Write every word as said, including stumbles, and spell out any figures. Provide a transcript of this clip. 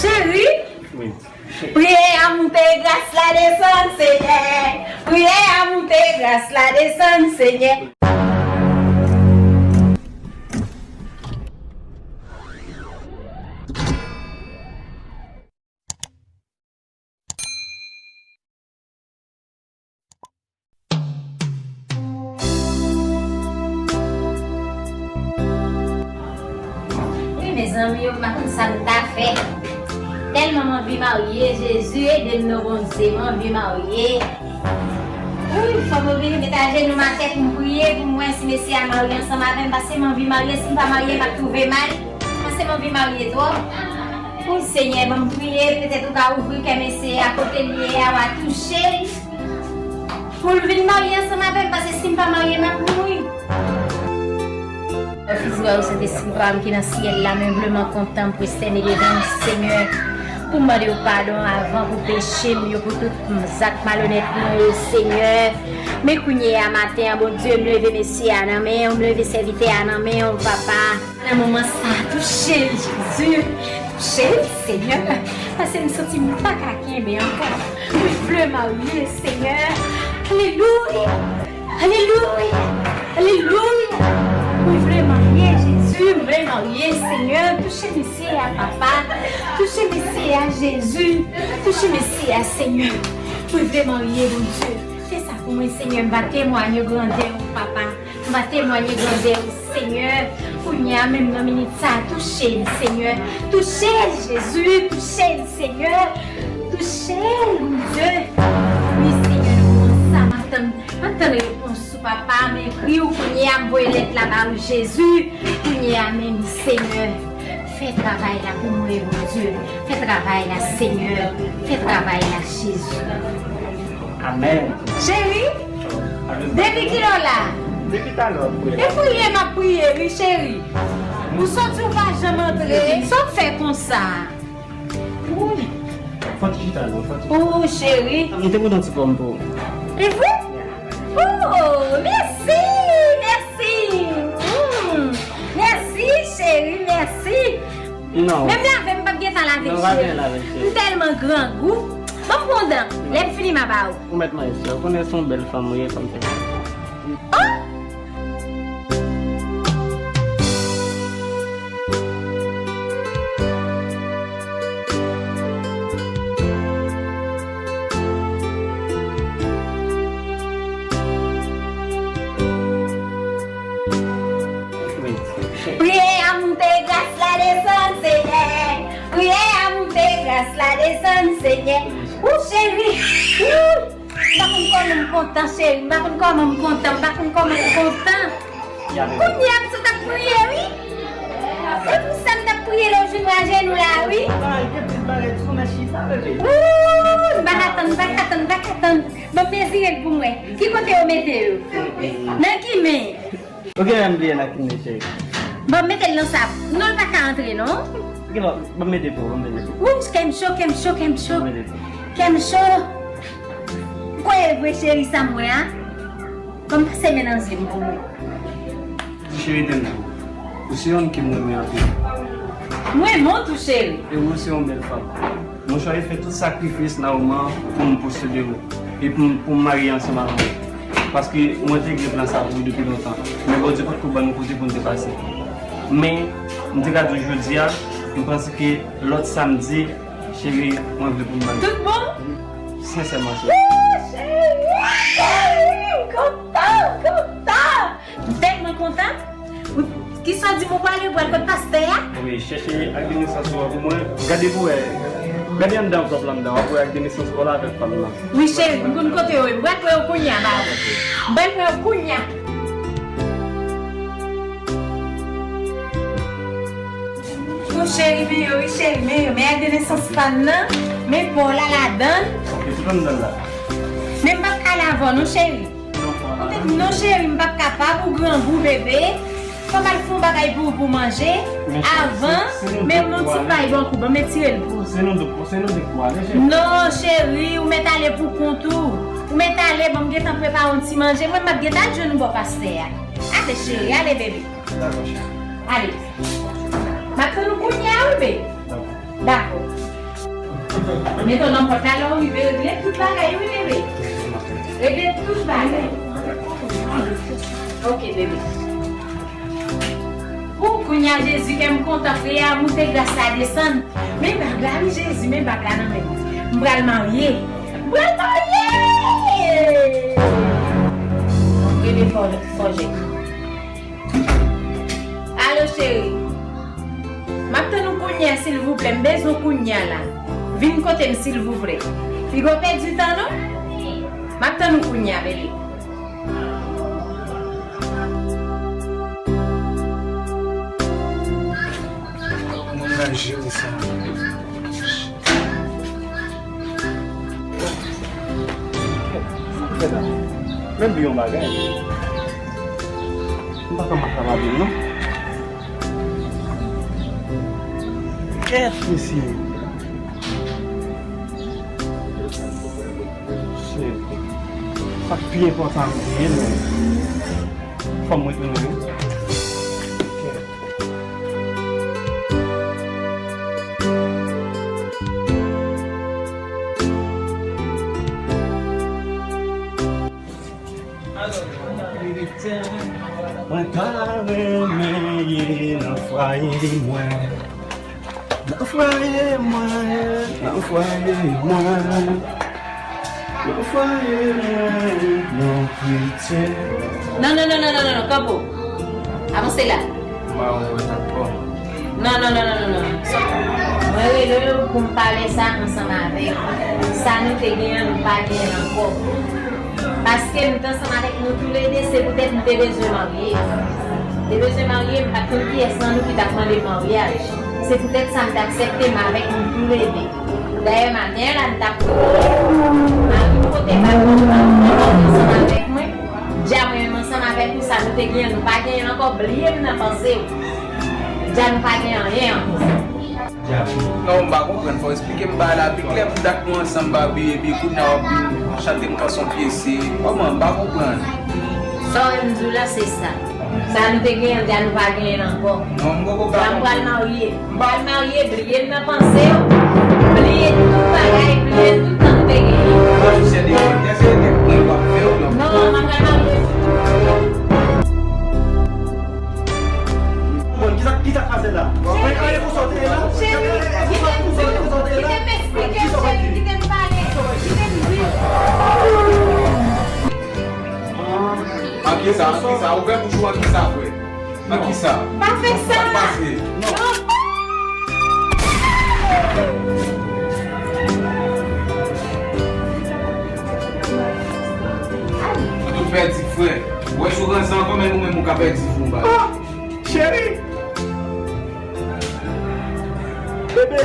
Cheri, wi. Priyè a moute, gras la desann, Senyè. Priyè a moute, gras la desann, Senyè. Wi, mezanmi, yo, m pa konn sa m ta fè. Tèlman m anvi marye, Jezi, ede m non, Bondye, m anvi marye. Wi, fò m oblije met ajenou m atè pou m priye, pou m wè si mesye a marye ansanm avè m, paske m anvi marye, si m pa marye, m ap twouve mal. Paske m anvi marye twòp. O Senyè, ban m priye, petèt ou ka ouvri kè mesye a kote l ye a, w a touche l. Pou l vin marye ansanm avè m, paske si m pa marye, m ap mouri. Papa, Fis, Espri a, Sentespri, Papa m ki nan syèl la, m enbleman kontan pou estène devan w, Senyè. Pou m mande w padon avan pou peche m yo, pou tout zak malonèt mwen yo, Senyè. Men kounye a maten an, Bondye, m leve mesye a nan men w, m leve sèvitè a nan men w, Papa. Nan moman sa, touche l, Jezi. Touche l, Senyè. Paske m santi m pa ka kenbe ankò. Mwen vle marye, Senyè. Alelouya. Alelouya. Alelouya. Mwen vle marye, Jezi. Mwen vle marye, Senyè. Touche mesye a, Papa. Touche mesye a, Jezi. Touche mesye a, Senyè. Mwen vle marye, Bondye. Fè sa pou mwen, Senyè. M va temwaye grandè w, Papa. M va temwaye grandè w, Senyè. Kounye a menm nan minit sa a, touche l, Senyè. Touche l, Jezi, touche l, Senyè. Touche l, Bondye. Wi, Senyè, nan moman sa, m ap tann, m ap tann repons ou, Papa. M ekri w kounye a, m voye lèt la ba ou, Jezi. Kounye a menm, Senyè. Fè travay la pou mwen, Bondye. Fè travay la, Senyè. Fè travay la, Jezi. Amèn. Cheri, depi kilè w la? Depi talè w ap priye. E priye m ap priye, wi, cheri. Ou soti, ou pa janm antre. Sa w fè konsa? Woy. Fò ti chita non, fò ti. O, cheri. M te kontan ti pòm pou ou. E vre? O, mèsi, mèsi. Hmm. Mèsi, cheri, mèsi. Non. Menm lave m p ap gentan lave, cheri. Non, pa gen lave, cheri. M tèlman grangou. Ban m pran dan. Lè m fini, m a ba ou. Ou mèt manje, cheri. Ou konnen se yon bèl fanm ou ye, fanm sensè. Oh! Priyè a moute, gras la desann, Senyè. Priyè a moute, gras la desann, Senyè. Ou cheri. Ou. M pa konn kòman m kontan, cheri. M pa konn kòman m kontan. M pa konn kòman m kontan. Kounye a m sot ap priye, wi. E pou sa m t ap priye lè w jwenn mwen ajenou la, wi. Ou, m pa ka tann, m pa ka tann, m pa ka tann. Ban m mezire l pou m wè. Ki kote yo mete yo? Nan ki men? Ou gen menm bliye nan ki men, cheri. Ban m mete l nan sa. Non, l pa ka antre, non. Ok, bon, ban m mete pou ou, ban m mete pou ou. Ou, kè m cho, kè m cho, kè m cho. Ban m mete pou ou. Kè m cho. Ou kwè e vre, cheri, sa m wè a? Ban m pase men nan zye m pou mwen. Cheri, tande, ou se yonn ke m renmen anpil. M renmen w tou, cheri. E ou se yon bèl fanm. Mwen chwazi fè tout sakrifis nan moman pou m posede w e pou m, pou m marye ansanm avè w. Paske mwen te gen plan sa pou ou depi lontan. Men Bondye potko ban nou kote pou n te pase. Men, m te ka di w jodi a, m panse ke lòt samdi, cheri, mwen vle pou n marye. Tout bon? Sensèman, cheri. Woo, cheri, cheri, m kontan, m kontan. M tèlman kontan. Ou, kisa w di m ou prale, ou pral kot pastè a? Wi, chèche ak de nesans ou an pou mwen. Gade pou wè. Gade anndan vlòp la anndan, w ap wè ak de nesans ou la avèk fanm nan. Wi, cheri, m konn kote yo ye. M pral pran yo kounye a, ba. M pral pran yo kounye a. Wi, cheri, men yo, wi, cheri, men yo. Men ak de nesans pa m nan. Men pa w la ladan l. Ok, tout anndan la. Men m p ap ka al avè w, non, cheri. Poutèt non, cheri, m p ap kapab, ou grangou, bebe. Fò m al fè yon bagay pou ou pou manje. Avan, men yon ti pay ban kou, ban m etire l pou ou. Se nou de pou, se nou de pou ale, cheri. Non, cheri, ou mèt ale pou kont ou. Ou mèt ale, ban m gentan prepare yon ti manje. Mwen, m ap gentan al jwenn ou bò pastè a. Ale, cheri, ale, bebe. Dakò, cheri. Ale. M ap tann ou kounye a, wi, bebe. Dakò. Dakò. Mete w nan pòt la, lè w rive, regle tout bagay, wi, bebe. Regle tout bagay. Ok, bebe. Ou, kounye a, Jezi, kè m kontan, frè a moute, gras la desann. Men bag la, wi, Jezi, men bag la nan men m. M pral marye. M pral marye! Rele fò, fò jè. Alo, cheri. M ap tann ou kounye a, silvouplè. M bezwen w kounye a la. Vin kote m, silvouplè. Piga w pèdi tan, non? M ap tann ou kounye a, bebe. Mwen ka jere sa. Men m di yon bagay. M pa ka mache avè l, non. Kèt, mesye. Se sa k pi enpòtan m genyen, men fò m retounen, wi. Mwen ta renmen ye nan fwaye mwen. Nan fwaye mwen, nan fwaye mwen, nan fwaye mwen, non kretyen. Non, non, non, non, non, non, non, kanpe w. Avanse la. Mawon mwen t ap pran. Non, non, non, non, non, non. Mwen rele w pou m pale sa ansanm avèk ou. Sa nou te genyen an, nou pa genyen l ankò. Paske m t ansanm avèk nou toulede, se poutèt m te bezwen marye. M te bezwen marye, m pa t konn kiyès nan nou ki t ap mande m maryaj. Se poutèt sa m t aksepte m avèk nou toulede. Dayè, maten an la, m t ap priye. Mari m pote bag mwen, m ap priye ansanm avèk mwen. Dja mwen menm ansanm avèk ou, sa nou te genyen, nou pa genyen l ankò, bliye m nan panse w. Dja nou pa gen anyen ankò. Non, m pa konprann, fò w eksplike m bagay la pi klè, pou dat nou ansanm, Barbie, epi kounye a w ap vin chante m kanson pyese. Kòman? M pa konprann. Sa w wè m di w la, se sa. Sa nou te genyen, dja nou pa genyen l ankò. Non, m poko ka. Dja m pral marye. M pral marye, bliye l nan panse w. Bliye tout bagay, bliye tout tan nou te genyen. Mwen sou sèn de mwen, kè se te mwen w ap fè w, non? Non, m ap pral marye. Bon, kisa, kisa k pase la? Mwen ale pou sa w te ye la? Cheri, kite m di w, kite m eksplike w, cheri, kite m pale, kite m di w. An kisa, an kisa, ouvè bouch ou an kisa, frè? An kisa? Pa fè sa! Sa k pase? Non. Ou pèdi frè. Ou wè sou ranse ankò, men ou menm ou ka pèdi frè w ba. Cheri! Bebe,